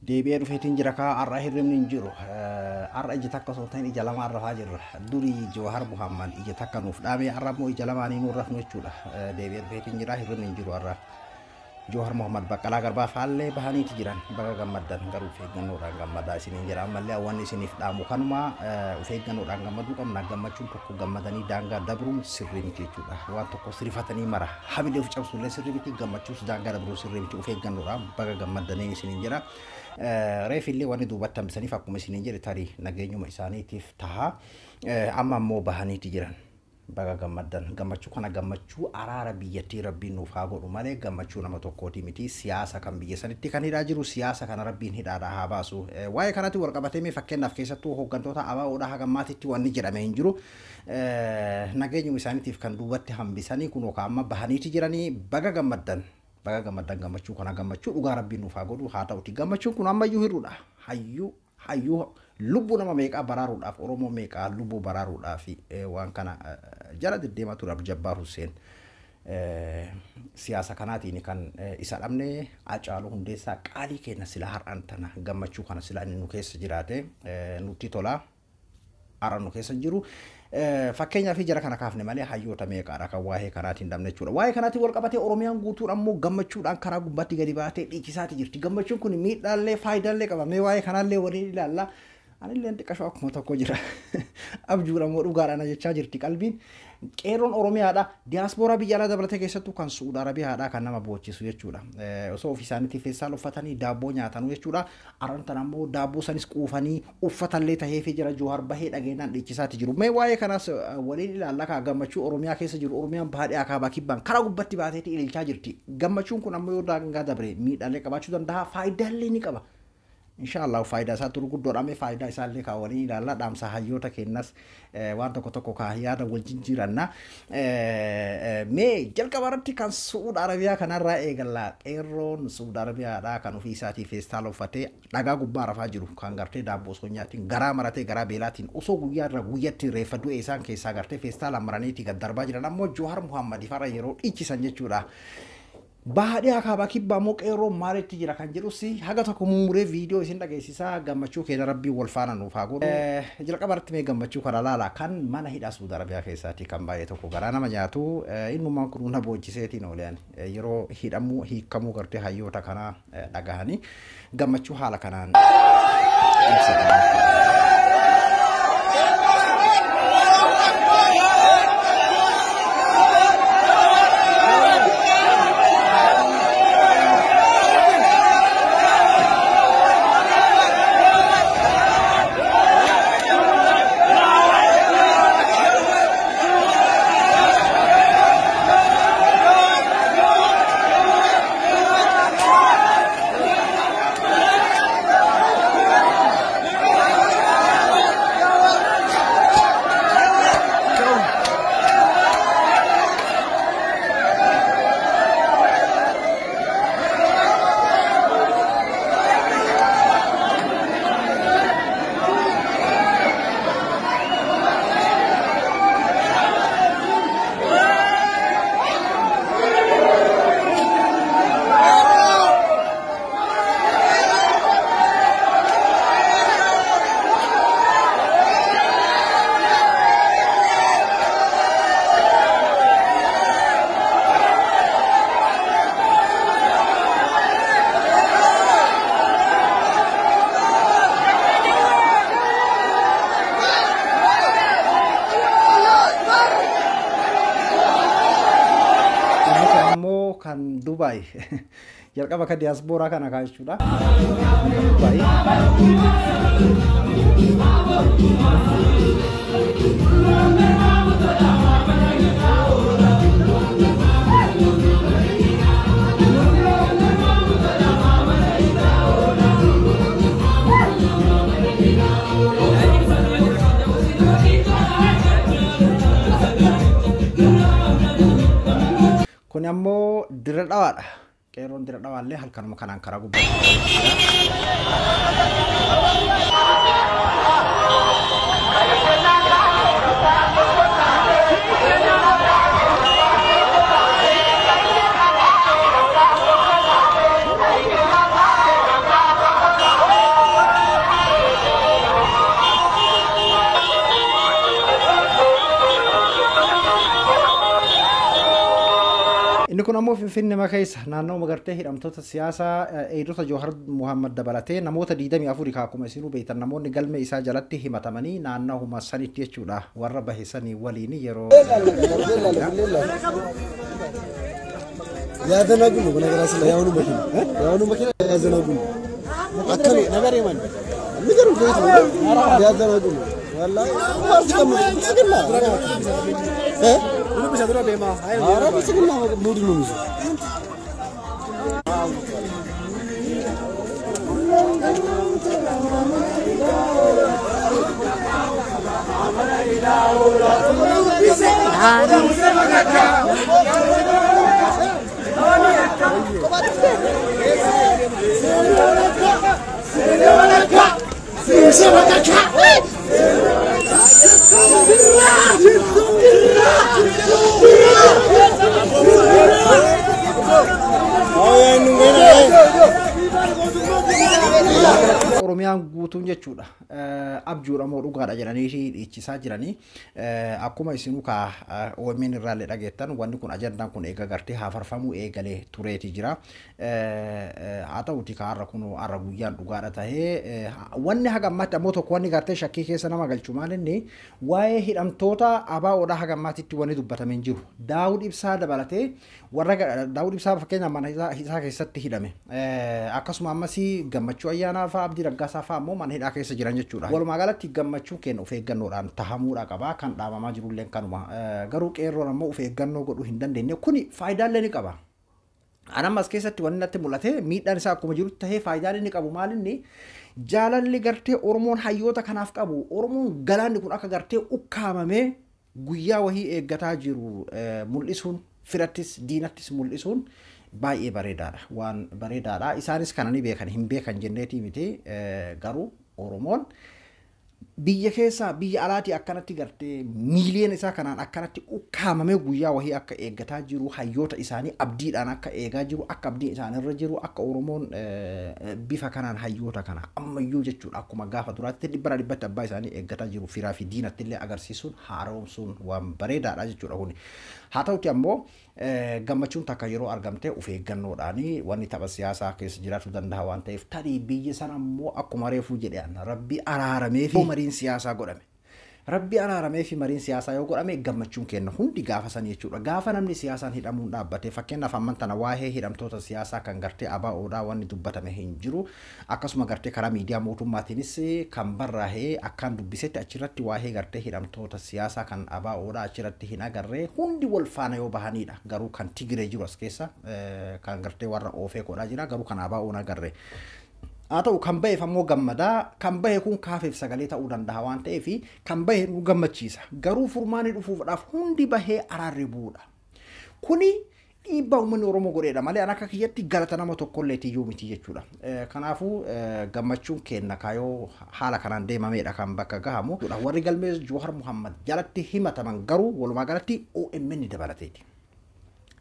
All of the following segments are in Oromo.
Deebi'ee dhufeetiin jira kaa har'a hirribni hin jiru. Har'a ija takka osoo hin ta'in ija lamaan rafaa jirra. Durii Jawaar Muhammad ija takka nuuf dhaame har'a immoo ija lamaanii nuun rafnu jechuudha. Deebi'ee dhufeetiin jira hirribni hin jiru har'a. Jawaar Muhammad Baqqalaa Garbaa faallee bahaniiti jiran baga gammaddan garuu of eeggannoodhaan gammadaa isiniin jira ammallee wanni isiniif dhaamu kanuma of eeggannoodhaan gammaduu qabna gammachuun tokko gammadanii daangaa dabruun sirrii miti jechuudha waan tokko sirrifatanii mara hamilee of cabsuullee sirrii miti gammachuus daangaa dabruun sirrii miti of eeggannoodhaan baga gammaddanii isiniin jira reefillee wanni duubatti hambisaniif akkuma isiniin jedhe tarii nageenyuma isaaniitiif taha amma ammoo bahaniiti jiran. Baga gammaddan gammachuu kana gammachuu araara biyyattii rabbiin nuuf haa godhu malee gammachuu nama tokkooti miti siyaasa kan biyya sanitti kan hidhaa jiru siyaasa kana rabbiin hidhaadhaa haa baasu. Waa'ee kanatti wal qabatee mee fakkeenyaaf keessattuu hooggantoota ABOdhaa haga ammaatitti wanni jedhame hin jiru. Nageenyuma isaaniitiif kan duubatti hambisanii kunoo amma bahaniiti jiranii baga gammaddan. Baga gammaddan gammachuu kana gammachuu dhugaa rabbiin nuuf haa godhu haa ta'uti gammachuun kun ammayyuu hir'uudha. Hayyuu hayyuu lubbuu nama meeqaa baraaruudhaaf Oromoo meeqaa lubbuu baraaruudhaaf waan kana jala deddeemaa ture Abdul Hussein siyaasa kanaatiin kan isa dhabne Hacaaluu Hundeessaa qaalii keenya sila har'aan tana gammachuu kana sila inni nu keessa jiraate nutti tola har'a nu keessa jiru. Fakkeenyaaf jara kana kaafne malee hayyoota meeqaadha kan waa'ee kanaatiin dhabne jechuudha. Waa'ee kanaatiin wal qabatee Oromiyaan guutuun ammoo gammachuudhaan karaa gubbaatti gadi baatee dhiichisaati jirti. Gammachuun kun miidhaallee faayidaallee qaba. Mee waa'ee kanaallee waliin ilaalla. Anillee xiqqashoo akkuma tokko jira. Abjuudha immoo dhugaadhaan jechaa jirti qalbiin. Qeerroon Oromiyaadha. Diyaaspooraa biyya alaa dabalatee keessattuu kan Suudi Arabiyaadha kan nama boochisu jechuudha. Osoo ofii isaaniitti feestaal uffatanii daabboo nyaatanuu jechuudha. Arran ammoo daabboo sanis quufanii uffatallee taheefii jira Jawaar bahee dhageenyaan dhiichisaati jiru. Mee waa'ee kanaas waliin ilaalla kaa gammachuu Oromiyaa keessa jiru Oromiyaan baadiyyaa kaabaa kibbaan karaa gubbatti baateeti ililchaa jirti. Gammachuun kun ammoo yoo daangaa dabre miidhaalee qabaachuu danda'a faayidaallee ni qaba. Inshallah faayidaa isaa turu guddoodha mee faayidaa isaallee kaa waliin ilaalla dhaamsa hayyoota keenyas waan tokko tokko kaa yaada wal jijjiiranna. Mee jalqaba irratti kan Suudi Arabiyaa kanarraa eegalla qeerroon Suudi Arabiyaadha kan ofii isaatii feestaala uffatee dhagaa gubbaa rafaa jiru kan gartee daabboo osoo nyaatiin garaa maratee garaa beelaatiin osoo guyyaa irraa guyyatti reeffa du'e isaan keessaa gartee feestaala maraniitii gad darbaa jiran ammoo Jawaar Muhammad farra yeroo dhiichisan jechuudha. Baadiyyaa kaabaa kibbaa immoo qeerroon maalitti jira kan jedhus haga tokko mummuree viidiyoo isin dhageessisaa gammachuu keenya rabbiin wal faana nuuf haa godhu. Jalqaba irratti mee gammachuu kana laala kan mana hidhaa Suudi Arabiyaa keessaati kan baay'ee tokko garaa nama nyaatu innumaan kun na boochiseetiin oolan yeroo hidhamuu hiikamuu gartee hayyoota kanaa dhagahanii gammachuu haala kanaan ibsatan. Kan Dubai jalqaba kan diyaaspooraa kana kaa jechuudha. Dubai. Kun ammoo dirra dhawaadha. Qeerroon dirra dhawaallee halkanuma kanaan karaa gubbaa. Kun ammoo Finfinnee keessa naannoo gartee hidhamtoota siyaasaa eegdota Joohar Muhammad dabalatee namoota 24 akkuma isinuu beektan namoonni galmee isaa jalatti himatamanii naannoo sanitti jechuudha warra bahe sanii waliin yeroo ያዘናጉ ነው። በነገራችን ላይ የአሁኑ መኪና የአሁኑ መኪና ያዘናጉ ነው። አከሉ ነገር የማን የሚገርም ከየት ነው ያዘናጉ ነው። ወላሂ ብልጽግና እ ኧረ ብልጽግና ሙድ ነው የሚይዘው። Oromiyaan guutuun jechuudha. Abjuudha moo dhugaadha jedhanii dhiichisaa jiranii. Akkuma isinuu kaa OMN irraallee dhageettan wanni kun ajandaan kun eega gartee haafarfamuu eegalee tureeti jira. Haa ta'uti kaa har'a kun har'a guyyaan dhugaadha tahee wanni haga ammaatti ammoo tokko wanni gartee shakkii keessa nama galchu maal inni waa'ee hidhamtoota ABOdhaa haga ammaatitti wanni dubbatamee hin jiru. Daawud Ibsaa dabalatee warra Daawud Ibsaa fakkeenyaaf mana isaa keessatti hidhame. Akkasuma ammas Gammachuu Ayyaanaa fa'aa Abdii Raggaasaa fa'aa ammoo mana hidhaa keessa jiran jechuudha. Walumaa galatti gammachuun keenya of eeggannoodhaan tahamuudha qaba. Kan dhaamamaa jirullee kanuma. Garuu qeerroon ammoo of eeggannoo godhuu hin dandeenye. Kuni faayidaalee ni qaba. Anammas as keessatti wanni natti mul'ate miidhaan isaa akkuma jirutti tahee faayidaan inni qabu maal inni jaalalli gartee Oromoon hayyoota kanaaf qabu Oromoon galaanni kun akka gartee ukkaamamee guyyaa wahii eeggataa jiru mul'isuun firattis diinattis mul'isuun baay'ee bareedaadha. Waan bareedaadha. Isaanis kana ni beekan hin beekan jenneetii miti garuu Oromoon biyya keessaa biyya alaatii akkanatti gartee miiliyoona isaa kanaan akkanatti ukkaamamee guyyaa wahii akka eeggataa jiru hayyoota isaanii abdiidhaan akka eegaa jiru akka abdiin isaanirra jiru akka Oromoon bifa kanaan hayyoota kana ammayyuu jechuudha akkuma gaafa duraatti 100% abbaa isaanii eeggataa jiru firaa fi diinatti illee agarsiisuun haaromsuun waan bareedaadha jechuudha kuni. Haa ta'uti ammoo gammachuun takka yeroo argamte of eeggannoodhaani wanni tapha siyaasaa keessa jiraachuu danda'a waan ta'eef tarii biyya sana ammoo akkuma reefuu jedhan rabbi araaramee fi mariin siyaasaa godhame. Rabbi araaramee fi mariin siyaasaa yoo godhame gammachuun kenna hundi gaafa san jechuudha. Gaafa namni siyaasaan hidhamuun dhaabbate fakkeenyaaf amman tana waa'ee hidhamtoota siyaasaa kan gartee ABOdhaa wanni dubbatame hin jiru. Akkasuma gartee karaa miidiyaa mootummaatiinis kan barraa'ee akkaan dubbisetti achirratti waa'ee gartee hidhamtoota siyaasaa kan ABOdhaa achirratti hin agarree hundi wal faana yoo bahanidha. Garuu kan Tigiree jiru as keessa kan gartee warra oofee godhaa jira garuu kan ABOn agarre. Haa ta'u kan baheef ammoo gammadaa kan bahe kun kaafeef sagalee ta'uu danda'a waan ta'eef kan bahe nu gammachiisa. Garuu furmaanni dhufuudhaaf hundi bahee araarri bu'uudha. Kuni dhiibbaa uummanni Oromoo godheedha malee an akka kiyyatti galata nama tokkollee tiyyuu miti jechuudha. Kanaafuu gammachuun kenna kaayoo haala kanaan deemameedha kan bakka gahamu. Warri galmee Joohar Muhammad jalatti himataman garuu walumaa galatti OMN dabalateeti.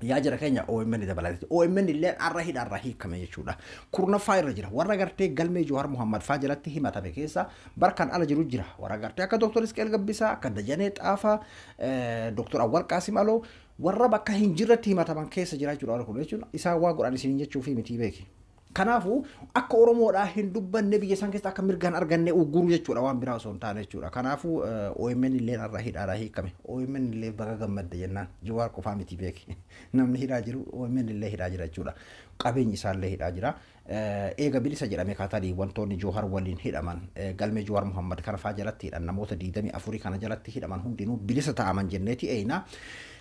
Yaa jira keenya OMN dabalateeti. OMN illee har'a hidhaarraa hiikame jechuudha. Kurnaffaa irra jira. Warra gartee galmee Joohar Muhammad faa jalatti himatame keessa barkaan ala jiru jira. Warra gartee akka Dr. Isqeel Gabbisaa, akka Dajanee Xaafaa, Dr. Awwal Qaasim Aloo warra bakka hin jirretti himataman keessa jira jechuudha. Warra kun jechuun isaan waa godhan isiniin jechuufi miti beeki. Kanaafuu akka Oromoodhaa hin dubbanne biyya isaan keessatti akka mirgaan arganne ugguruu jechuudha waan biraa osoo hin taane jechuudha. Kanaafuu OMN illee har'a hidhaadhaa hiikame. OMN illee baga gammadde jennaan Jawaar qofaa miti beeki. Namni hidhaa jiru OMN illee hidhaa jira jechuudha. Qabeenyi isaallee hidhaa jira. Eega bilisa jedhame kaatarii wantoonni Joohar waliin hidhaman galmee Joohar Muhammad kana faa jalatti hidhan namoota 24 kana jalatti hidhaman hundinuu bilisa ta'aman jenneeti eeyna.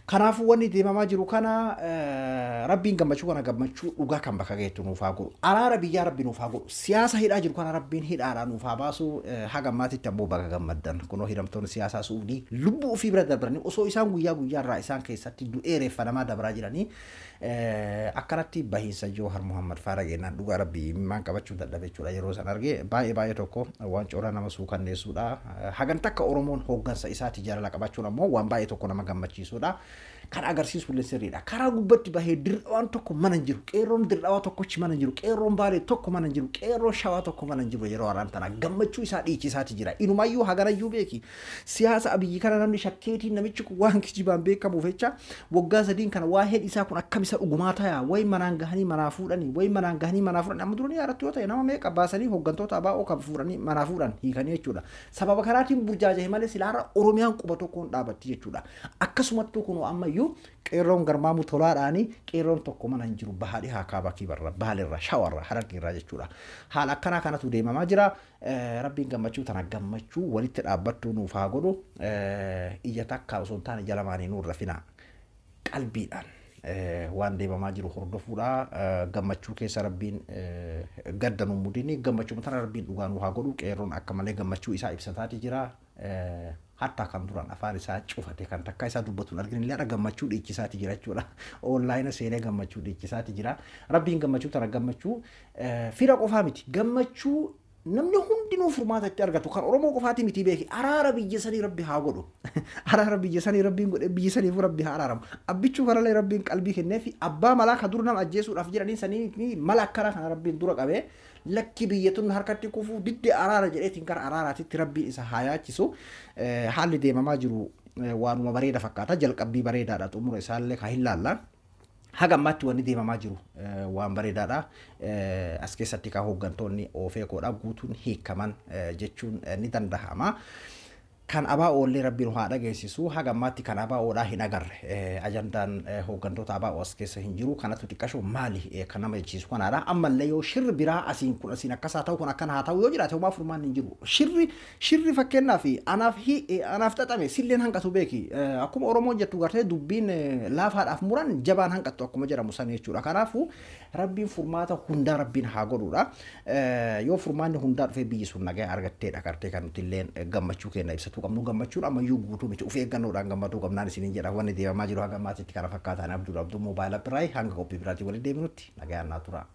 Kanaafuu wanni deemamaa jiru kana rabbiin gammachuu kana gammachuu dhugaa kan bakka geettu nuuf haa godhu. Araara biyyaa rabbi nuuf haa godhu. Siyaasa hidhaa jiru kana rabbiin hidhaadhaa nuuf haa baasu. Haga ammaatitti ammoo baga gammaddan. Kunoo hidhamtoonni siyaasaa Suudii lubbuu ofii bira darbanii osoo isaan guyyaa guyyaarraa isaan keessatti du'ee reeffanamaa dabraa jiranii akkanatti bahiinsa Joohar Muhammad faara geenyaan dhugaa rabbii maan qabachuu dadhabe jechuudha yeroo san arge baay'ee baay'ee tokko waan coora nama suukanneessuudha. Hagan takka Oromoon hooggansa isaati jaalala qabaachuun ammoo waan baay'ee tokko nama gammachiisuudha. Kan agarsiisu illee sirriidha. Karaa gubbatti bahee dirqawaan tokko mana hin jiru. Qeerroon dirqawaa tokkochi mana hin jiru. Qeerroon Baalee tokko mana hin jiru. Qeerroon Shawaa tokko mana hin jiru yeroo har'aan tana. Gammachuu isaa dhiichisaati jira. Inumaayyuu haganayyuu beeki. Siyaasa Abiyyi kana namni shakkeetiin namichi kun waan kijibaan beekamuuf jecha waggaa sadiin kana waa'een isaa kun akkam isa dhugumaa ta'a. Wayi manaan gahanii manaa fuudhanii, wayi manaan gahanii manaa fuudhanii. Amma duranii yaadattu yoo ta'e nama meeqa baasanii hooggantoota ABO kan fuudhanii manaa fuudhan hiikanii jechuudha. Sababa kanaatiin burjaajahe malee silaarra Oromiyaan quba tokkoon dhaabatti jechuudha. Akkasumattuu kunoo ammayyuu qeerroon garmaamu tolaadhaanii qeerroon tokko mana hin jiru bahaa dhihaa kaabaa kibarra Baalirra Shawarra Harargeerraa jechuudha. Haala akkanaa kanatu deemamaa jira. Rabbiin gammachuu tana gammachuu walitti dhaabbattuu nuuf haa godhu. Ija takka osoo hin taane ija lamaanii nurra finaa. Qalbiidhaan waan deemamaa jiru hordofuudha. Gammachuu keessa Rabbiin gadda nu mudini. Gammachuu tana Rabbiin dhugaa nu haa godhu. Qeerroon akka malee gammachuu isaa ibsataati jira. Hatta kan duraan afaan isaa cufate kan takka isaa dubbatu hin argine illee gammachuu dhiichisaati jira jechuudha. Onlaayina seenee gammachuu dhiichisaati jira. Rabbiin gammachuu tana gammachuu fira qofaa miti. Gammachuu namni hundinuu furmaata itti argatu kan Oromoo qofaati miti beeki. Araara biyya sanii Rabbi haa godhu. Araara biyya sanii Rabbiin godhe biyya saniif Rabbi haa araaramu. Abbichuu kanallee Rabbiin qalbii kenneefi abbaa malaa ka dur nama ajjeesuudhaaf jedhanii sanii mala akkanaa kana Rabbiin dura qabee lakki biyya tun harkatti kufuu didde araara jedheetiin gara araaraatitti Rabbiin isa haa yaachisu. Haalli deemamaa jiru waanuma bareeda fakkaata. Jalqabbii bareedaadha xumura isaallee ka hin laalla. Haga ammaatti wanni deemamaa jiru waan bareedaadha. As keessatti kan hooggantoonni OFCodha guutuun hiikaman jechuun ni danda'ama. Kan ABO illee Rabbiin haa dhageessisu. Haga ammaatti kan ABOdhaa hin agarre. Ajandaan hooggantoota ABO as keessa hin jiru. Kanatu xiqqashoo maali kan nama jechiisu kanaadha. Ammallee yoo shirri biraa asiin kun asiin akkas haa ta'u kun akkana haa ta'u yoo jiraate homaa furmaanni hin jiru. Shirri fakkeenyaaf anaaf anaaf xaxame silleen hanqatu beeki. Akkuma Oromoon jettu gartee dubbiin laafaadhaaf muran jabaan hanqattu akkuma jedhamu san jechuudha. Kanaafuu Rabbiin furmaata hundaa Rabbiin haa godhudha. Yoo furmaanni hundaa dhufee biyyi sun nagaa argatteedha gartee kan nuti illeen gammachuu keenya ibsatu qabnu. Gammachuun ammayyuu guutuu miti, of eeggannoodhaan gammaduu qabnaan isiniin jedha. Wanni deemamaa jiru haga ammaatitti kana fakkaataan. Abdul Abduu moobaayila biraa hanga qophii biraatiin walitti deebinutti nagaan naa tura.